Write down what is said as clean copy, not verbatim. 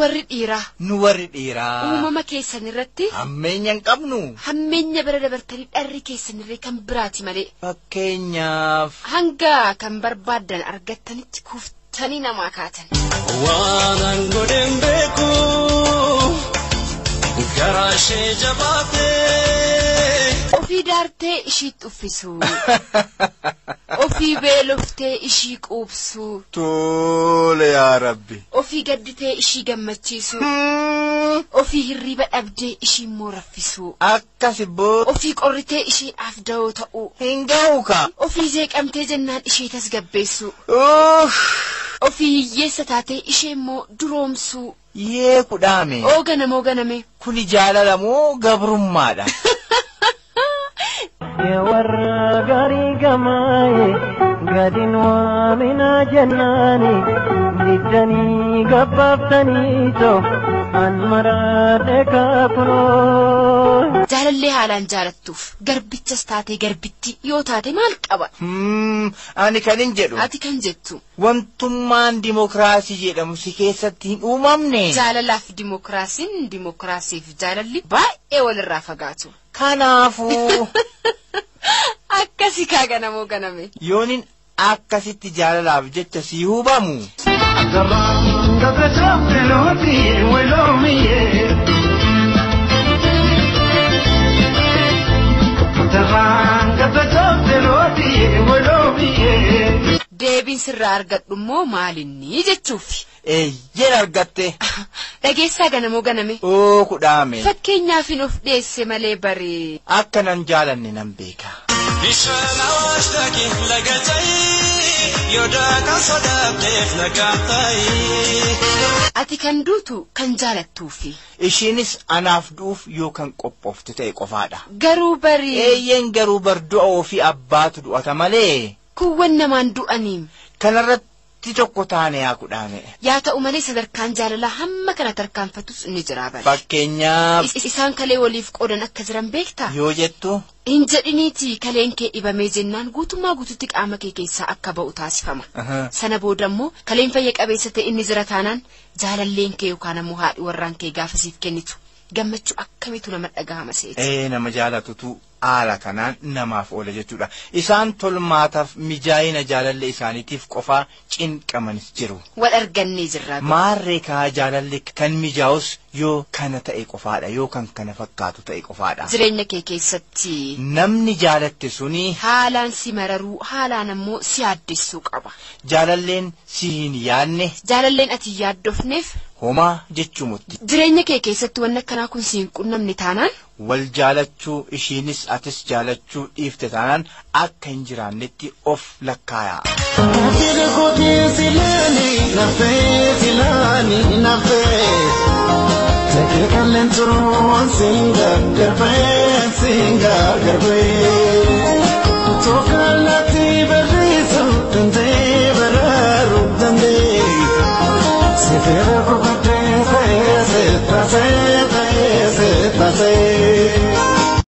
warri dhiiraa. Nu warri dhiiraa. Uumama keessan irratti. Hammeenya hin qabnu. Hammeenya bira dabartanii dharri keessan irree kan biraati malee. Fakkeenyaaf. Hanga kan barbaaddan argattanitti kuftanii namaa kaatan. Waan an godhen beeku garaa ishee jabaatee. Ofii daartee ishiitti uffisu. Ofii beeloftee ishii quubsu. Tole yaa Rabbi. Ofii gadditee ishii gammachiisu. Ofii hirriba dhabdee ishii immoo raffisu. Akkas ibboo. Ofii qorritee isheedhaaf da'oo ta'u. Hin ga'u ka. Ofii jeeqamtee jennaan ishee tasgabbeessu. Uff. Ofii hiyyeessa taatee ishee immoo duroomsuu. Yee kudhaame. Oo ganamoo ganame. Kuni jaalala moo gabrummaadha? Warra gaarii gamaaye gadin waaminaa jennaani diddanii gabbaaftaniitoo an maraadhe kaakunoo. Jaalallee haalaan jaalattuuf garbichas taatee garbitti yoo taate maal qaba? Ani kan hin jedhu. Ati kan jettu. Wantummaan dimokiraasii jedhamu si keessatti hin uumamne. Jaalalaaf dimokiraasiin dimokiraasiif jaalalli baay'ee walirraa fagaatu. Kanaafuu. Akkasi kaa ganamoo ganame. Yoonin akkasitti jaalalaaf jecha si hubamu. Deebiin sirraa argadhu immoo maalinni jechuufi. Eeyyeen argatte. Dhageessaa ganamoo ganame. Oo kudhaame. Fakkeenyaafin of dhiyeesse malee bare. Akka nan jaalanne nan beeka. Bishaan awaash dhaqi laga ta'i yoo daakaa sodaatteef nagaan ta'i. Ati kan duutu kan jaalattuufi. Ishiinis anaaf du'uuf yoo kan qophoofte ta'e qofaadha. Garuu bari. Eeyyeen garuu bar du'a ofii abbaatu du'ata malee. Kuuwwan namaan du'aniin. Kanarratti tokko taane yaa kudhaame. Yaa ta'u malee sadarkaan jaalalaa hamma kana tarkaanfatus ni jira bare. Fakkeenyaaf. Isaan kalee waliif qoodan akka jiran beektaa? Yoo jettu. Hin jedhiniiti kaleen kee dhibamee jennaan guutummaa guututti qaama kee keessaa akka ba'u taasifama. Sana booda immoo kaleen fayya qabeessa ta'e inni jira taanaan jaalalleen kee yookaan ammoo haadhi warraan kee gaafa siif kennitu gammachuu akkamiitu nama dhagahama seeti. Ee nama jaalatutu haala kanaan namaaf oola jechuudha. Isaan tolmaataaf mijaa'ina jaalallee isaaniitiif qofaa cinqamanis jiru. Wal argannee jirra. Maarree kaa jaalalli kan mijaa'us yoo kana ta'e qofaadha yoo kan kana fakkaatu ta'e qofaadha. Jireenya kee keessatti. Namni jaalatte suni. Haalaan si mararuu haalaan ammoo si yaaddessuu qaba. Jaalalleen si hin yaadne. Jaalalleen ati hin yaaddofneef. Homaa jechuu mutti. Jireenya kee keessatti wanni akkanaa kun si hin qunnamne taanaan. Wal jaalachuu ishiinis atis jaalachuu dhiifte taanaan akka hin jiraannetti of lakkaayaa.